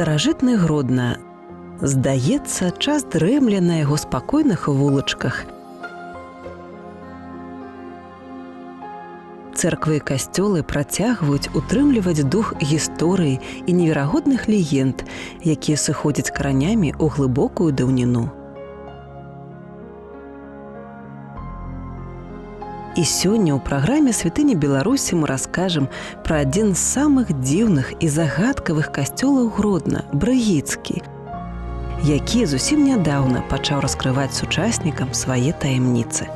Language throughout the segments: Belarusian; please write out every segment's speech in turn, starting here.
Старажытны Гродна. Здаецца, час дрэмле на яго спакойных вулачках. Цэрквы і касцёлы працягваюць утрымліваць дух гісторыі і неверагодных легенд, якія сыходзяць каранямі ў глыбокую даўніну. І сёння ў праграме «Святыні Беларусі» мы раскажам пра адзін з самых дзіўных і загадкавых касцёлаў Гродна — Брыгіцкі, які зусім нядаўна пачаў раскрываць сучаснікам свае таямніцы.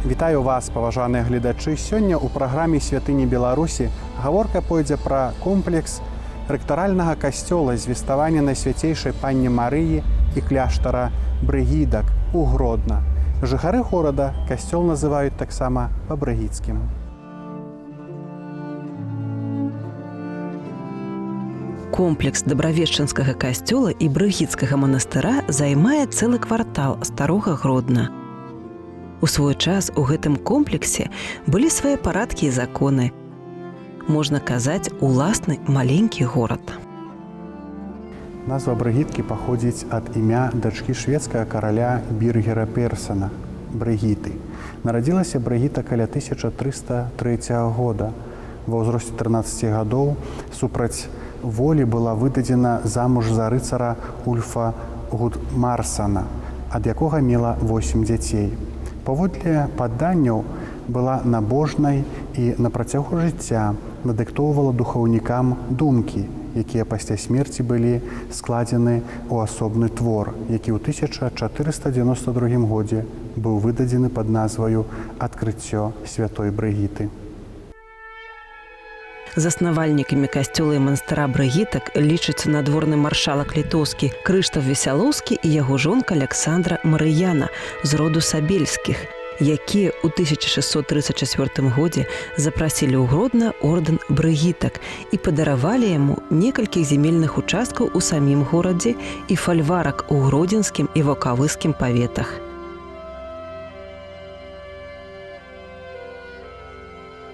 Вітаю вас, паважаныя гледачы. Сёння ў праграме «Святыні Беларусі» гаворка пойдзе пра комплекс рэктаральнага касцёла Звеставання Найсвяцейшай Панне Марыі і кляштара Брыгідак у Гродна. Жыхары горада касцёл называюць таксама па-брыгіцкім. Комплекс Дабравешчанскага касцёла і Брыгіцкага манастыра займае цэлы квартал старога Гродна. У свой час у гэтым комплексе былі свае парадкі і законы. Можна казаць, уласны маленькі горад. Назва Брыгіткі паходзіць ад імя дачкі шведскага караля Біргера Персона, Брыгіты. Нарадзілася Брыгіта каля 1303 года. Ва ўзросце 13 гадоў супраць волі была выдадзена замуж за рыцара Ульфа Гудмарсана, ад якога мела 8 дзяцей. Паводле паданняў, была набожнай і на працягу жыцця надыктоўвала духаўнікам думкі, якія пасля смерці былі складзены ў асобны твор, які ў 1492 годзе быў выдадзены пад назваю «Адкрыццё святой Брыгіты». Заснавальнікамі касцёла і манастыра брыгітак лічацца надворны маршалак літоўскі Крыштаф Весялоўскі і яго жонка Аляксандра Марыяна з роду Сабельскіх, якія ў 1634 годзе запрасілі ў Гродна ордэн брыгітак і падаравалі яму некалькі земельных участкаў у самім горадзе і фальварак у гродзенскім і ваўкавыскім паветах.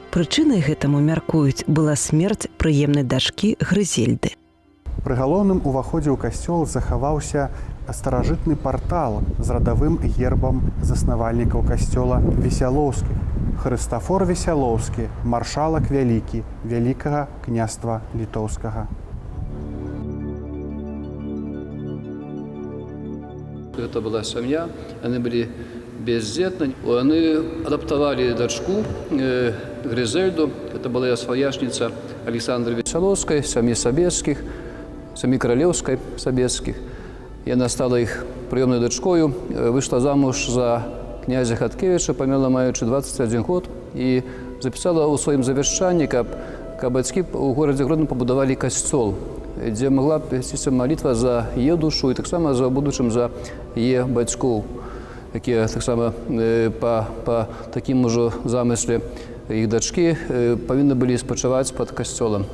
Прычынай гэтаму, мяркуюць, была смерць прыемнай дачкі Грызельды. Пры галоўным уваходзе ў касцёл захаваўся старажытны партал з радавым гербам заснавальнікаў касцёла Весялоўскіх. Хрыстафор Весялоўскі, маршалак вялікі Вялікага княства Літоўскага. Гэта была сям'я, яны былі бездзетны. Яны адаптавалі дачку Грызельду, это была сваячніца Александры Весялоўскай, сям'і Сабескіх, сям'і каралеўскай Сабескіх. Яна стала іх прыёмнай дачкою, выйшла замуж за князя Хаткевіча, памерла, маючы 21 год, і запісала ў сваім завяшчанні, каб бацькі ў горадзе Гродно пабудавалі касцёл, дзе магла б весціся малітва за яе душу і таксама за будучым за яе бацькоў, якія таксама па такім ужо замысле іх дачкі павінны былі спачываць пад касцёлам.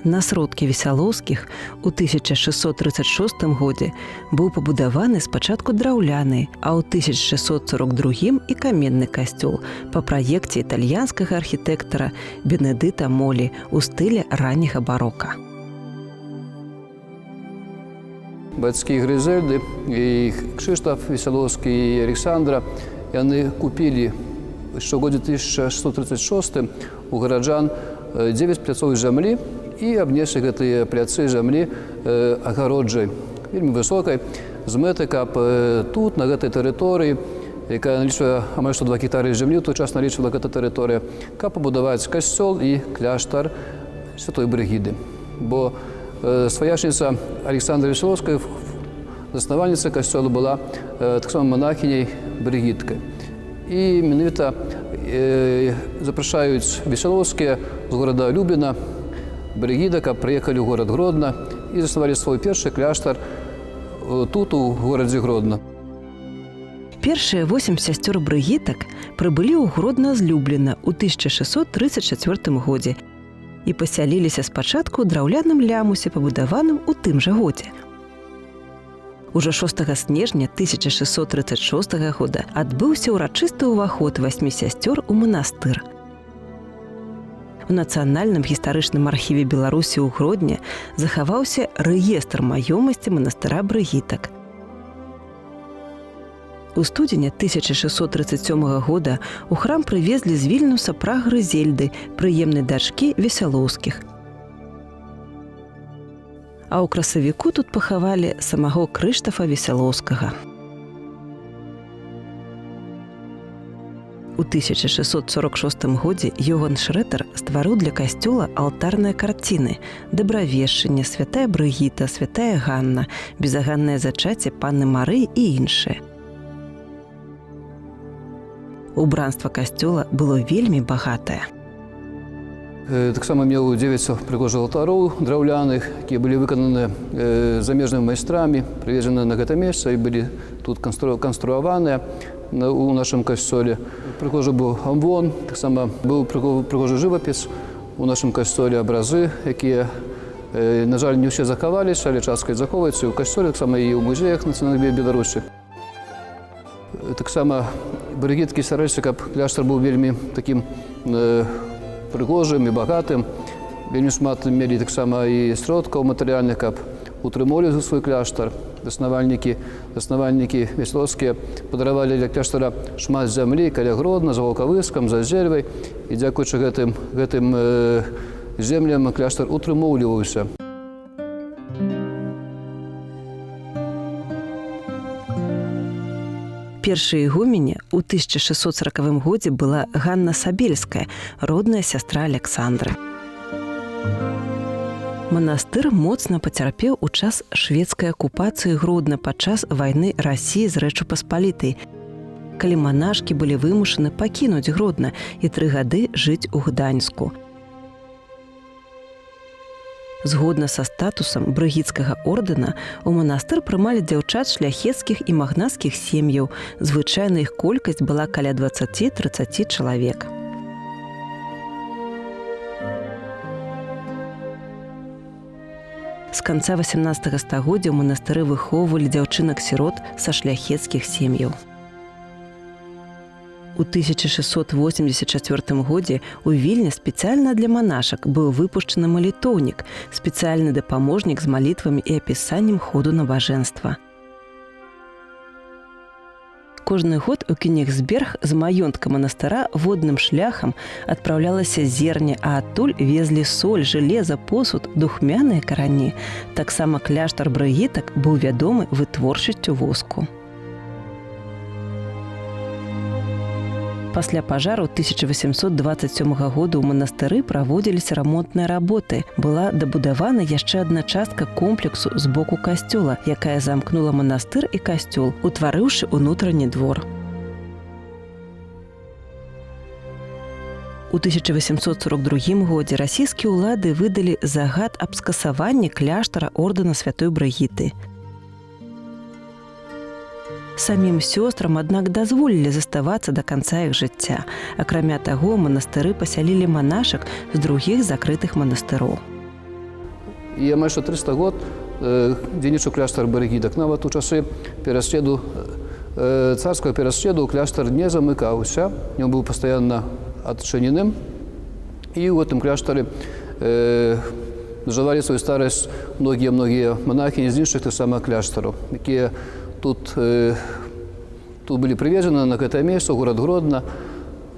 На сродкі Весялоўскіх у 1636 годзе быў пабудаваны спачатку драўляны, а ў 1642 і каменны касцёл па праекце італьянскага архітэктара Бенедыта Молі ў стылі ранняга барока. Бацькі Грызельды і Кшыштаф Весялоўскі і Александра, яны купілі яшчэ ў годзе 1636 у гараджан 9 пляцоў зямлі. І абнеслі гэтыя пляцы зямлі агароджай, вельмі высокай, з мэтай, каб тут, на гэтай тэрыторыі, якая налічвае амаль што 2 гектары зямлі, у той час налічвала гэта тэрыторыя, каб пабудаваць касцёл і кляштар святой Брыгіды. Бо сваячніца Александра Весялоўская, заснавальніца касцёла, была таксама манахіняй брыгіткай. І менавіта запрашаюць Весялоўскія з горада Любіна Брыгіда, каб прыехалі ў горад Гродна і заснавалі свой першы кляштар тут, у горадзе Гродна. Першыя восем сясцёр брыгітак прыбылі ў Гродна з Любліна ў 1634 годзе і пасяліліся спачатку ў драўляным лямусе, пабудаваным у тым жа годзе. Ужо 6 снежня 1636 года адбыўся ўрачысты ўваход васьмі сясцёр у манастыр. У нацыянальным гістарычным архіве Беларусі ў Гродні захаваўся рэестр маёмасці манастыра брыгітак. У студзеня 1637 года ў храм прывезлі з Вільнюса прах Грызельды, прыемнай дачкі Весялоўскіх. А ў красавіку тут пахавалі самога Крыштафа Весялоўскага. У 1646 годзе Йоган Шрэтер стварыў для касцёла алтарныя карціны: Дабравешчанне, святая Брыгіта, святая Ганна, безаганнае зачацце панны Марыі і іншыя. Убранства касцёла было вельмі багатае. Таксама меў 9 прыгожых алтароў драўляных, якія былі выкананы замежнымі майстрамі, прывезены на гэта месца і былі тут канструаваныя у нашым касцёле. Прыгожы быў амвон, таксама быў прыгожы жывапіс у нашым касцёле, абразы, якія, на жаль, не ўсе захаваліся, але частка захоўваецца і ў касцёле, таксама і ў музеях нацыянальнай Беларусі. Таксама брыгіткі стараліся, каб кляштар быў вельмі такім прыгожым і багатым. Вельмі шмат мелі таксама і сродкаў матэрыяльных, каб утрымоўвалі свой кляштар. Заснавальнікі Веслоўскія падаравалі для кляштара шмат зямлі каля Гродна, за Ваўкавыскам, за Зельвай. І дзякуючы гэтым землям кляштар утрымоўліваўся. Першай ігуменя ў 1640 годзе была Ганна Сабельская, родная сястра Александры. Манастыр моцна пацярпеў у час шведскай акупацыі Гродна падчас вайны Расіі з Рэччу Паспалітай, калі манашкі былі вымушаны пакінуць Гродна і 3 гады жыць у Гданьску. Згодна са статусам брыгіцкага ордэна, у манастыр прымалі дзяўчат шляхецкіх і магнацкіх сем'яў. Звычайна іх колькасць была каля 20-30 чалавек. З канца 18 стагоддзя ў манастыры выхоўвалі дзяўчынак-сірот са шляхецкіх сем'яў. У 1684 годзе ў Вільні спецыяльна для манашак быў выпушчаны малітоўнік, спецыяльны дапаможнік з малітвамі і апісаннем ходу набажэнства. Кожны год у Кенігсберг з маёнтка манастыра водным шляхам адпраўлялася зерне, а адтуль везлі соль, жалеза, посуд, духмяныя карані. Таксама кляштар брыгітак быў вядомы вытворчасцю воску. Пасля пажару 1827 года ў манастыры праводзіліся рамонтныя работы. Была дабудавана яшчэ адна частка комплексу з боку касцёла, якая замкнула манастыр і касцёл, утварыўшы ўнутраны двор. У 1842 годзе расійскія ўлады выдалі загад аб скасаванні кляштара ордэна святой Брыгіты. Самім сёстрам, аднак, дазволілі заставацца да канца іх жыцця. Акрамя таго, манастыры пасялілі манашак з другіх закрытых манастыроў. І амаль што 300 год дзейнічаў кляштар брыгідак. Нават у часы царскага пераследу кляштар не замыкаўся, ён быў пастаянна адчыненым. І ў гэтым кляштары дажывалі сваю старасць многія-многія манахіні з іншых таксама кляштараў, якія тут былі прывезены на гэтае месца, горад Гродна,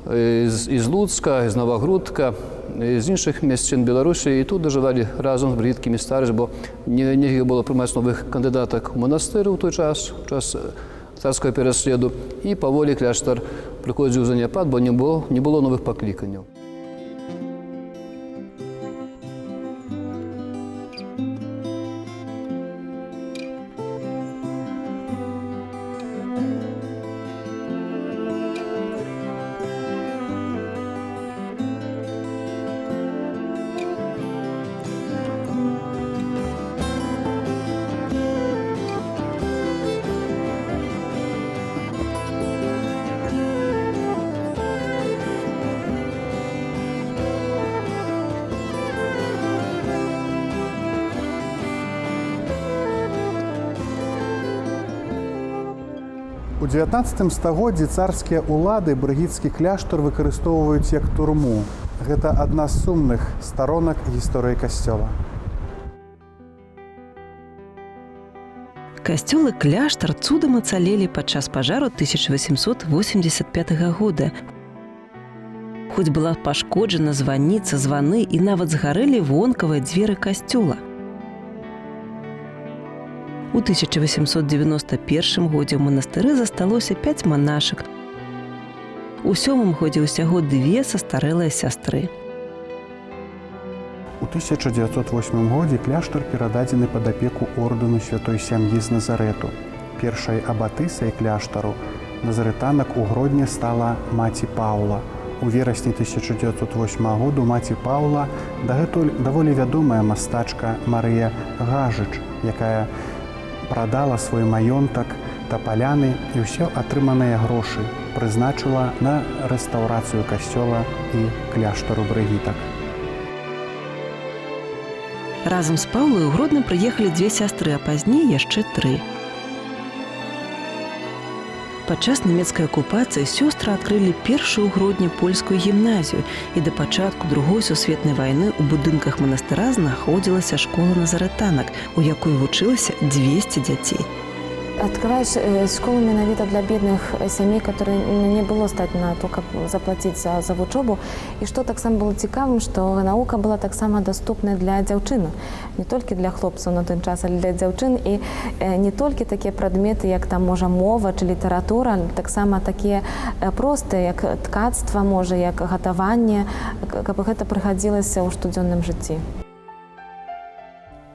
з Луцка, з Навагрудка, з іншых мясцін Беларусі і тут дажывалі разам з брыгіткамі старасць, бо нельга было прымаць новых кандыдатак у манастыры ў той час, час царскага пераследу, і паволі кляштар прыходзіў у заняпад, бо не было новых пакліканняў. У 19 стагоддзі царскія ўлады брыгіцкі кляштар выкарыстоўваюць як турму. Гэта адна з сумных старонак гісторыі касцёла. Касцёл і кляштар цудам ацалелі падчас пажару 1885 года. Хоць была пашкоджана званіца, званы і нават згарэлі вонкавыя дзверы касцёла. У 1891 годзе ў манастыры засталося 5 манашак. У сёмым годзе ўсяго две састарэлыя сястры. У 1908 годзе кляштар перададзены пад апеку ордэну святой сям'і з Назарэту. Першай абатысай кляштару назарэтанак у Гродне стала маці Паўла. У верасні 1908 году маці Паўла дагэтуль даволі вядомая мастачка Марыя Гажыч, якая прадала свой маёнтак Тапаляны і ўсе атрыманыя грошы прызначыла на рэстаўрацыю касцёла і кляштару брыгітак. Разам з Паўлай у Гродна прыехалі дзве сястры, а пазней яшчэ тры. Падчас нямецкай акупацыі сёстры адкрылі першую ў Гродні польскую гімназію, і да пачатку другой сусветнай вайны ў будынках манастыра знаходзілася школа назарэтанак, у якой вучылася 200 дзяцей. Открываешь школу менавіта для бедных сямей, которые не было стаць на то, каб заплаціць за вучобу. І што таксама было цікавым, што навука была таксама даступная для дзяўчын, не толькі для хлопцаў на той час, але для дзяўчын. І не толькі такія прадметы, як там можа мова чи літаратура, але таксама такія простыя, як ткацтва, можа, як гатаванне, каб гэта прыгадзілася ў штодзённым жыцці.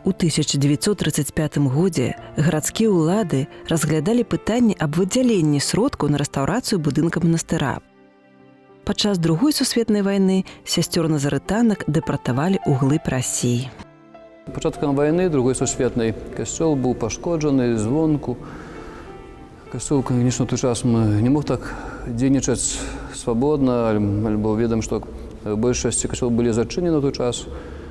У 1935 годзе гарадскія ўлады разглядалі пытанне аб выдзяленні сродкаў на рэстаўрацыю будынка манастыра. Падчас другой сусветнай вайны сясцёр назарэтанак дэпартавалі ў глыб Расіі. Пачаткам вайны другой сусветнай касцёл быў пашкоджаны звонку. Касцёл, конечно, у той час не мог так дзейнічаць свабодна, альбо ведаем, што большасці касцёл былі зачынены ў той час.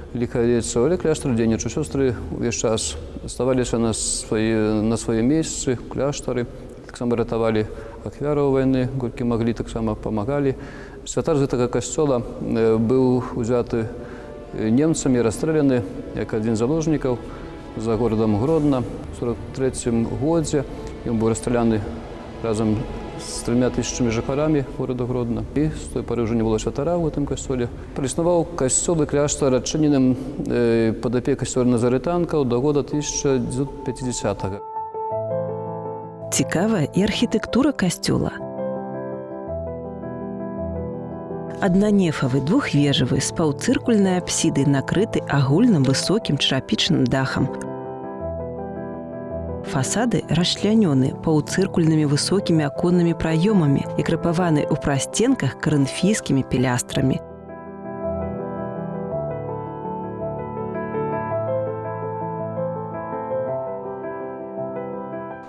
Ліхавецаў, але кляштар дзейнічаў. Сёстры ўвесь час аставаліся на сваім месцы, у кляштары, таксама ратавалі ахвяраў вайны, колькі маглі, таксама памагалі. Святар з гэтага касцёла быў узяты немцамі, расстреляны як адзін з заложнікаў за горадам Гродна. У 43-м годзе ён быў расстреляны разам з 3 тысячамі жыхарамі горада Гродна. І з той пары ўжо не было святара ў гэтым касцёле. Праіснаваў касцёл і кляштар адчыненым пад апекай сёстр назарэтанкаў да года 1950-го. Цікавая і архітэктура касцёла. Аднанефавы двухвежавы з паўцыркульнай апсідай, накрыты агульным высокім чарапічным дахам. Фасады расчлянёны паўцыркульнымі высокімі аконнымі праёмамі і крапаваны ў прасценках карынфійскімі пілястрамі.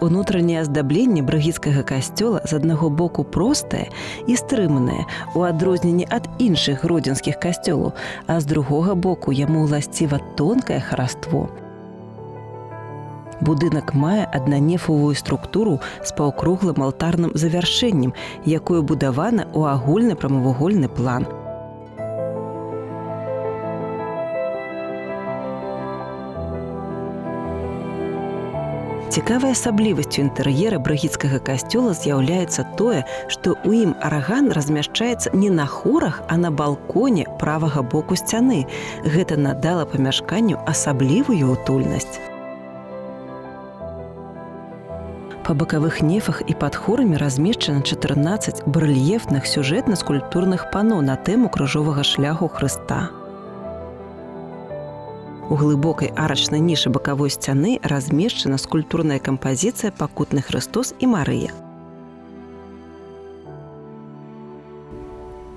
Унутранняе аздабленне брыгіцкага касцёла з аднаго боку простае і стрыманае, у адрозненне ад іншых гродзенскіх касцёлаў, а з другога боку яму ўласціва тонкае хараство. Будынак мае аднанефавую структуру з паўкруглым алтарным завяршэннем, якое будавана ў агульны прамавугольны план. Цікавай асаблівасцю інтэр'ера брыгіцкага касцёла з'яўляецца тое, што ў ім арган размяшчаецца не на хорах, а на балконе правага боку сцяны. Гэта надала памяшканню асаблівую утульнасць. Па бакавых нефах і пад хорамі размешчана 14 барэльефных сюжэтна-скульптурных пано на тэму крыжовага шляху Хрыста. У глыбокай арачнай нішы бакавой сцяны размешчана скульптурная кампазіцыя «Пакутны Хрыстос і Марыя».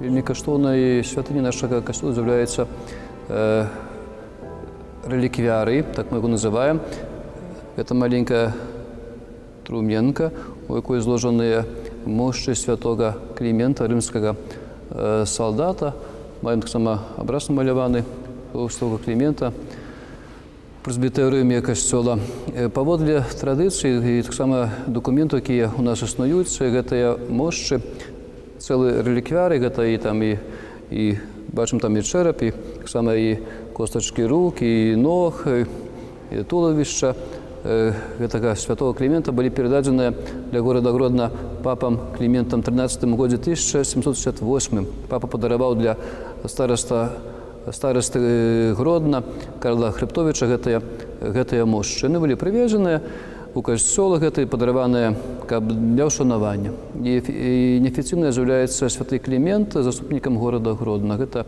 Вельмі каштоўнай святыняй нашага касцёла з'яўляецца рэліквіярый, так мы яго называем. Гэта маленькая труменка, у якой зложаныя мошчы святога Клімента, рымскага салдата. Маем таксама абраз намаляваны святога Клімента, прэзбітэрыуме касцёла. Паводле традыцыі і таксама дакументаў, якія ў нас існуюць, гэтыя мошчы, цэлы рэліквіярый, гэта і там і бачым там і чэрап, і таксама і костачкі рук, і ног, і тулавішча гэтага святого Клімента былі перададзеныя для горада Гродна папам Кліментам 13 годзе 1768. Папа падараваў для старасты Гродна Карла Хрыбтовіча гэтыя мошчы. Яны былі прывезеныя у касцёл, гэты падараваныя каб для ўшанавання. І неафіцыйна з'яўляецца святы Клімент заступнікам горада Гродна. Гэта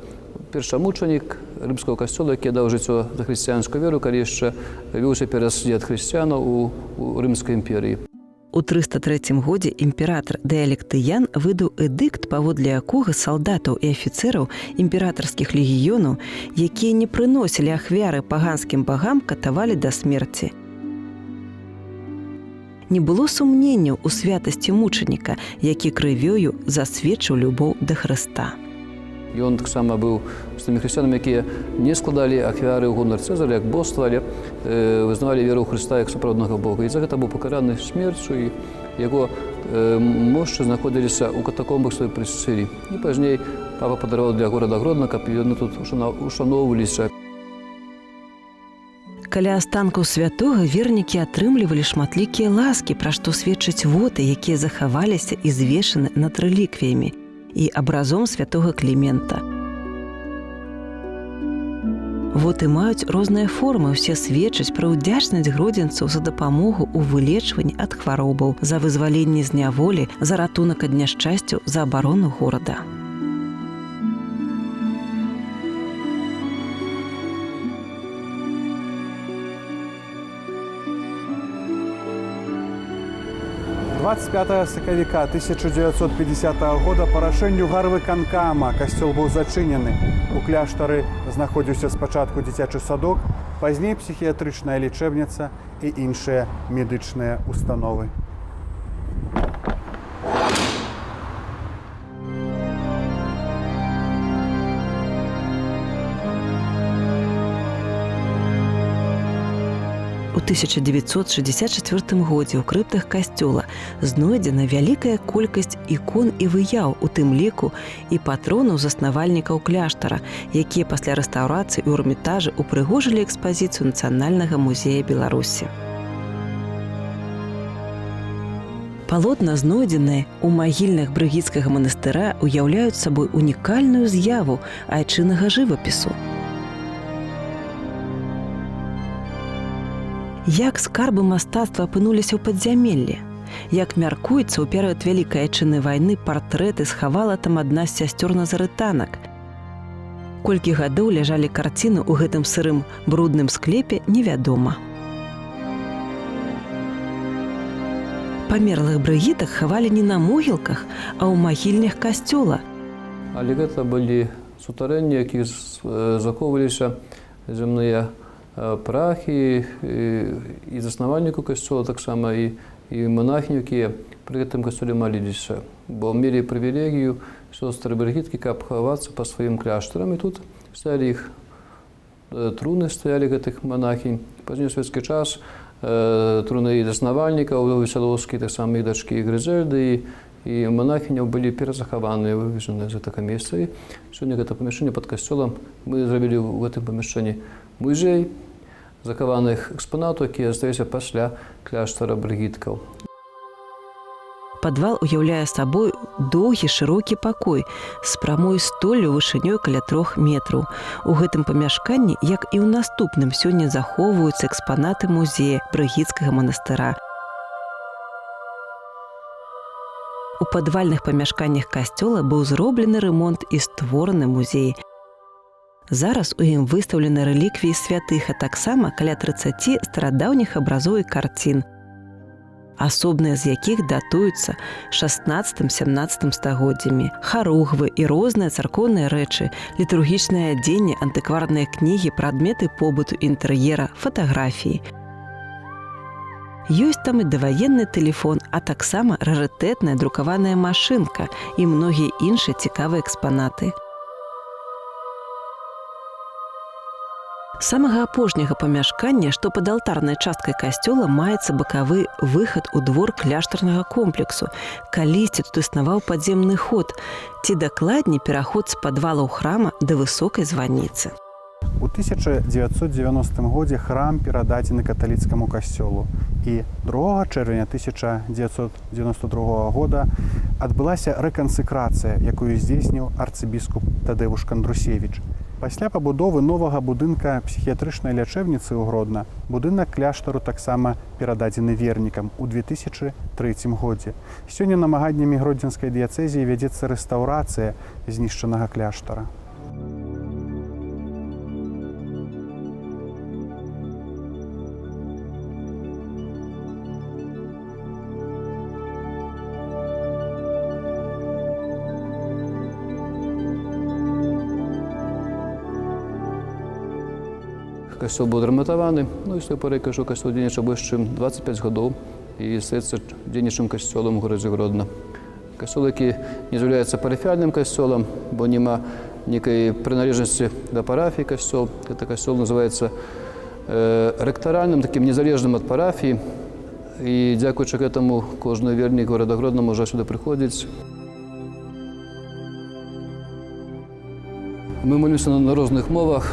першамучанік рымскага касцёла, які даў жыццё за хрысціянскую веру, калі яшчэ вёўся пераслед хрысціянаў у Рымскай імперыі. У 303 годзе імператар Дыялектыян выдаў эдыкт, паводле якога салдатаў і афіцэраў імператарскіх легіёнаў, якія не прыносілі ахвяры паганскім багам, катавалі да смерці. Не было сумненняў у святасці мучаніка, які крывёю засведчыў любоў да Хрыста. Ён таксама быў з тымі хрысціянамі, якія не складалі ахвяры ў гонар Цэзаря, як боства, але вызнавалі веру ў Хрыста як сапраўднага Бога. І за гэта быў пакараны смерцю, і яго мошчы знаходзіліся ў катакомбах сваёй Прысцылі. І пазней папа падараваў для горада Гродна, каб яны тут ушаноўваліся. Каля астанкаў святога вернікі атрымлівалі шматлікія ласкі, пра што сведчаць воты, якія захаваліся і звешаны над рэліквіямі і абразом святога Клімента. Воты маюць розныя формы, усе сведчаць пра ўдзячнасць гродзенцаў за дапамогу ў вылечванні ад хваробаў, за вызваленне з няволі, за ратунак ад няшчасцяў, за абарону горада. 25 сакавіка 1950 года па рашэнню гарвыканкама касцёл быў зачынены. У кляштары знаходзіўся спачатку дзіцячы садок, пазней псіхіятрычная лячэбніца і іншыя медычныя установы. У 1964 годзе ў крыптах касцёла знойдзена вялікая колькасць ікон і выяў, у тым ліку і патронаў заснавальнікаў кляштара, якія пасля рэстаўрацыі ў Эрмітажы упрыгожылі экспазіцыю Нацыянальнага музея Беларусі. Палотна, знойдзеныя ў магільнах брыгіцкага манастыра, уяўляюць сабой унікальную з'яву айчыннага жывапісу. Як скарбы мастацтва апынуліся ў падзямеллі? Як мяркуецца, у перыяд Вялікай айчыннай вайны партрэты схавала там адна з сясцёр назарытанак. Колькі гадоў ляжалі карціны ў гэтым сырым брудным склепе, невядома. Памерлых брыгітак хавалі не на могілках, а ў магільнях касцёла. Але гэта былі сутарэнні, якія захоўваліся земныя прахі і заснавальніку касцёла таксама, і монахіню, якія пры гэтым касцёле маліліся, бо мелі прывілегію сёстры брыгіткі, каб хавацца па сваім кляштарам, і тут стаялі іх труны, стаялі гэтых монахінь. Пазней у савецкі час труны і заснавальнікаў Весялоўскіх, таксама іх дачкі Грызельды і монахіняў былі перазахаваныя, вывезеныя з гэтага месца. І сёння гэта памяшчэнне пад касцёлам, мы зрабілі ў гэтым памяшчэнні музей. захаваных экспанатаў, якія засталіся пасля кляштара брыгіткаў. Падвал уяўляе сабой доўгі шырокі пакой з прамой столлю вышынёй каля 3 метраў. У гэтым памяшканні, як і ў наступным, сёння захоўваюцца экспанаты музея брыгіцкага манастыра. У падвальных памяшканнях касцёла быў зроблены рамонт і створаны музей. Зараз у ім выстаўлены рэліквіі святых, а таксама каля 30 старадаўніх абразоў і карцін, асобныя з якіх датуюцца 16-17 стагоддзямі, харугвы і розныя царкоўныя рэчы, літургічнае адзенне, антыкварныя кнігі, прадметы побыту, інтэр'ера, фатаграфіі. Ёсць там і даваенны тэлефон, а таксама рарытэтная друкаваная машынка і многія іншыя цікавыя экспанаты. З самага апошняга памяшкання, што пад алтарнай часткай касцёла, маецца бакавы выхад у двор кляштарнага комплексу. Калісьці тут існаваў падземны ход, ці дакладней, пераход з падвалаў храма да высокай званіцы. У 1990 годзе храм перададзены каталіцкаму касцёлу, і 2 чэрвеня 1992 года адбылася рэкансекрацыя, якую здзейсніў арцыбіскуп Тадэвуш Кандрусевіч. Пасля пабудовы новага будынка псіхіятрычнай лячэбніцы ў Гродна будынак кляштару таксама перададзены вернікам у 2003 годзе. Сёння намаганнямі гродзенскай дыяцэзіі вядзецца рэстаўрацыя знішчанага кляштара. Касцёл быў адрамантаваны. Ну і з той пары, кажу, касцёл дзейнічаў больш чым 25 гадоў і застаецца дзейнічым касцёлам у горадзе Гродна. Касцёл, які не з'яўляецца парафіяльным касцёлам, бо няма некай прыналежнасці да парафіі касцёл. Гэта касцёл называецца рэктаральным, такім незалежным ад парафіі. І дзякуючы гэтаму кожны вернік горада Гродна можа сюды прыходзіць. Мы молімся на розных мовах.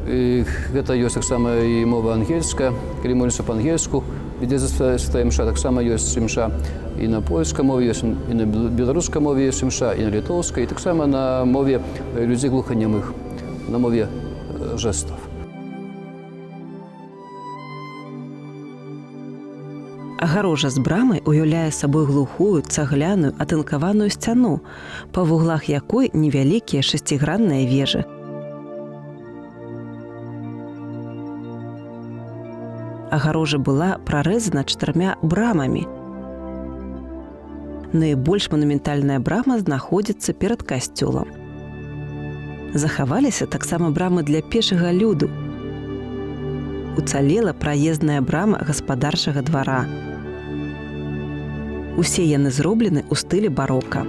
І гэта ёсць таксама і мова ангельская. Калі молімся па-ангельску, вядзецца святая імша, таксама ёсць імша і на польскай мове, ёсць і на беларускай мове ёсць імша, і на літоўскай, і таксама на мове людзей глуханемых, на мове жэстаў. Агарожа з брамай уяўляе сабой глухую цагляную атынкаваную сцяну, па вуглах якой невялікія шасцігранныя вежы. Агарожа была прарэзана чатырмя брамамі. Найбольш манументальная брама знаходзіцца перад касцёлам. Захаваліся таксама брамы для пешага люду. Уцалела праездная брама гаспадарчага двара. Усе яны зроблены ў стылі барока.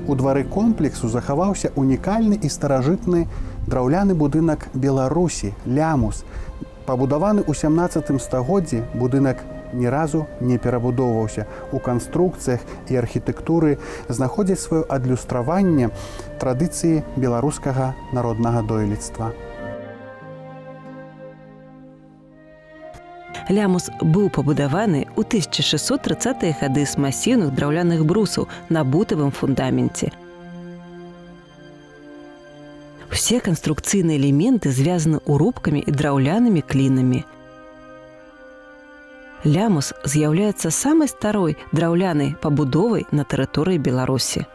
У двары комплексу захаваўся унікальны і старажытны драўляны будынак Беларусі лямус. Пабудаваны ў 17 стагоддзі, будынак ні разу не перабудоўваўся. У канструкцыях і архітэктуры знаходзяць сваё адлюстраванне традыцыі беларускага народнага дойлідства. Лямус быў пабудаваны ў 1630-е гады з масіўных драўляных брусаў на бутавым фундаменце. Усе канструкцыйныя элементы звязаны урубкамі і драўлянымі клінамі. Лямус з'яўляецца самай старой драўлянай пабудовай на тэрыторыі Беларусі.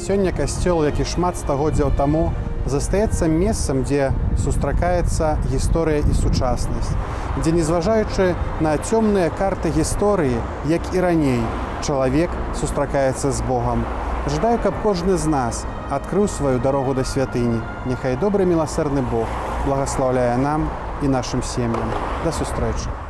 Сёння касцёл, як і шмат стагоддзяў таму, застаецца месцам, дзе сустракаецца гісторыя і сучаснасць, дзе, незважаючы на цёмныя карты гісторыі, як і раней, чалавек сустракаецца з Богам. Жадаю, каб кожны з нас адкрыў сваю дарогу да святыні. Няхай добры міласэрны Бог благаслаўляе нам і нашым сем'ям. Да сустрэчы!